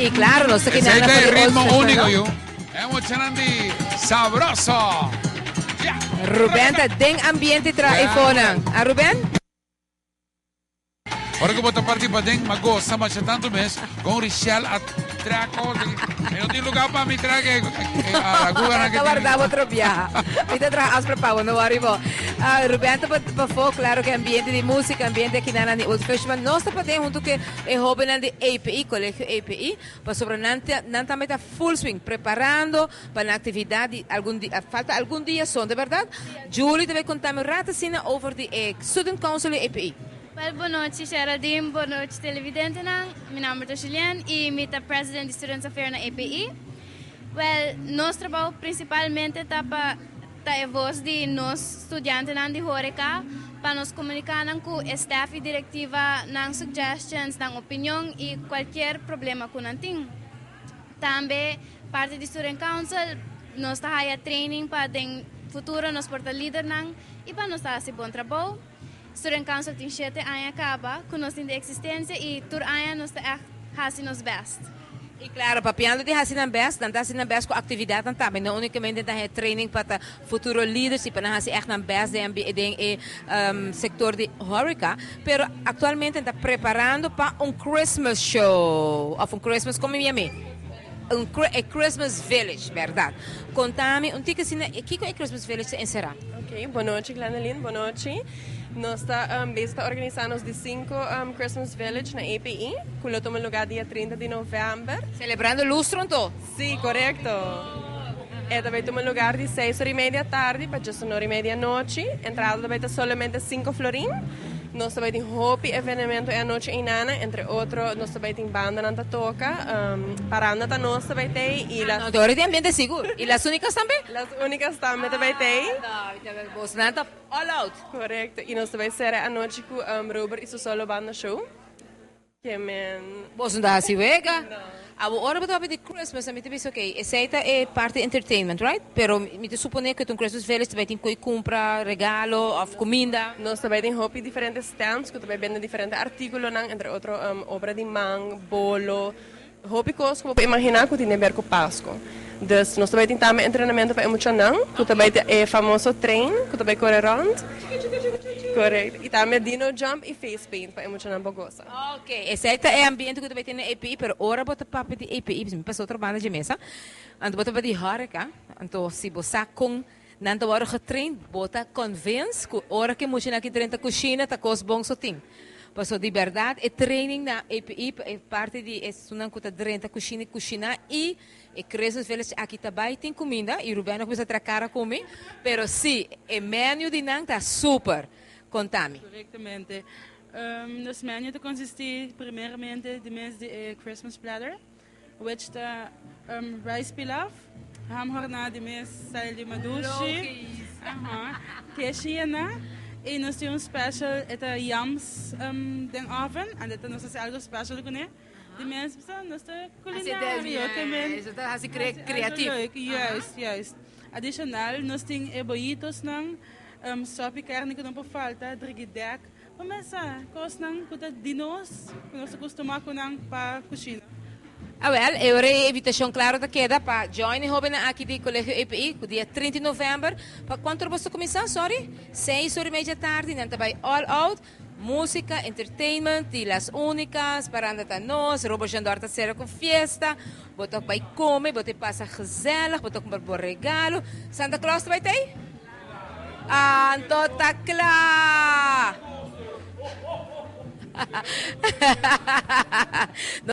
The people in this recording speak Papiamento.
Y claro, nos ta Esey kina ta na e for di ritmo Old unico, Fashioned, yu. E muchanan di sabroso. Ya. Ruben ta den ambiente tra e fonan. A Ruben? Ora ku bo ta parti paden, m'a gosa masha tantu mes kon Richelle a traha kos. E no tin luga pa mi traha e araguganan ke Ta tin. warda bo otro biaha. Mi ta traha afsprak pa bo, no worry bo. Ruben ta pafó, klaro ku e ambiente di músika, ambiente akinan di Old Fishman. Nos ta paden huntu ku e hóbennan di API, Kolegio API, pasobra nan ta nan tambe ta full swing, preparando pa nan aktividat di algun dia, falta algun dia son, ta bèrdat? Julie ta bai konta mi un rato asina over di e Student Council di API. Wel bon nochi Geraldine, bon nochi televidentenan. Mi nomber ta Julienne y mi ta president di Students Affair na EPI. Wel, nos trabou principalmente ta pa ta e voz di nos studiantenan di horeca pa nos comunica nan cu e staff y directiva nan suggestions, nan opinion y cualkier problema cu nan tin. Tambe parti di Student Council nos ta haya training pa den futuro nos por ta lidernan y pa nos ta haci bon trabou. Student Council tin shete aña caba cu nos tin di existencia y tur aña nos ta echt haci nos best. Y claro, papiando di haci nan best, nan ta haci nan best cu actividadnan tambe, no unicamente ta haña training pa ta futuro leaders y pa nan haci echt nan best den den e sector di horeca, pero actualmente nan ta preparando pa un Christmas show of un Christmas, como mi yam'e? Un e Christmas Village, berdad. Contami un tiki asina, kico e Christmas Village ta encera? Ok, bon nochi Glendeline, bon nochi. Nos ta bezig ta organisa nos di cinco Christmas Village na API, cu lo tuma lugar dia 30 di november. Celebrando lustro anto? Si, corecto. E ta bay tuma lugar di seis ora y media tardi pa djes ora y media anochi. Entrada ta bay ta solamente cinco florin. Nos ta bay tin hopi evenemento e anochi einana, entre otro nos ta bay tin bandanan ta toca, paranda ta nos ta bay tey y las. No, ora di ambiente sigur. Y Las Únicas tambe? Las Únicas tambe ta bay tey. Ah, no, bosnan ta all out. Correcto, y nos ta bay cera e anochi cu Robert y su solo banda show. Ke men. Boso no ta hasi wega? No. Abo ora bo ta papia di Christmas mi ta bisa ok, esei ta e parti entertainment, right? Pero mi ta supone ku ta un Christmas village ta bai tin ku kumpra regalo of kuminda. Nos ta bai tin hopi diferente stands ku ta bai bende diferente artikulonan, entre otro obra di man, bolo, Hopi kos ku bo por imaginá ku tin di ber ku Pasko. Dus nos ta bai tin tambe entrenamentu pa e muchanan ku ta bai e famoso trein ku ta bai kore rònt. Korekto. I tambe dino jump i face paint pa e muchanan por gosa. Ok, esei ta e ambiente ku ta bai tin na EPI, pero ora bo ta papia di EPI, mi pasa otro banda dje mesa, anto bo ta papia di hòreka, anto si bo sa kon nan ta wòrdu getrain, bo ta convince ku ora ku e muchanan aki drenta kushina ta kos bon so tin. Paso di berdad e training na API pa e parti di esunnan cu ta drenta cushina y cushina y e Christmas Village aki ta bay tin cuminda y Ruben a cuminsa tra cara cu mi pero si e menu di nan ta super. Conta mi. Correctamente. Nos menu ta consisti primeramente di mes di e Christmas platter which ta rice pilaf, ham horná di mes style di madushi, keshi yená y nos tin un special e ta yams den oven and e ta nos hasi algo special kuné di mes pasobra nos ta culinario Eso ta hasi creativo. Juist, juist. Adicional nos tin e bollitosnan, sopi carni ku no por falta, drigidek. Pa mesa kosnan ku ta di nos, ku nos ta kustumá ku nan pa kushina. Awel, e ora e invitashon klaro ta keda pa join e hóbennan aki di Kolegio EPI ku dia 30 di novèmber. Pa kuantu ora boso ta kuminsá? Sorry? Seis ora i media tardi nan ta bai all out, músika, entertainment di Las Únicas, Paranda ta nos, Robo Jandor ta sera ku fiesta, bo ta bai kome, bo ta pasa gezellig, bo ta kumpra bo regalo. Santa Claus ta bai ta ei? Anto ta kla!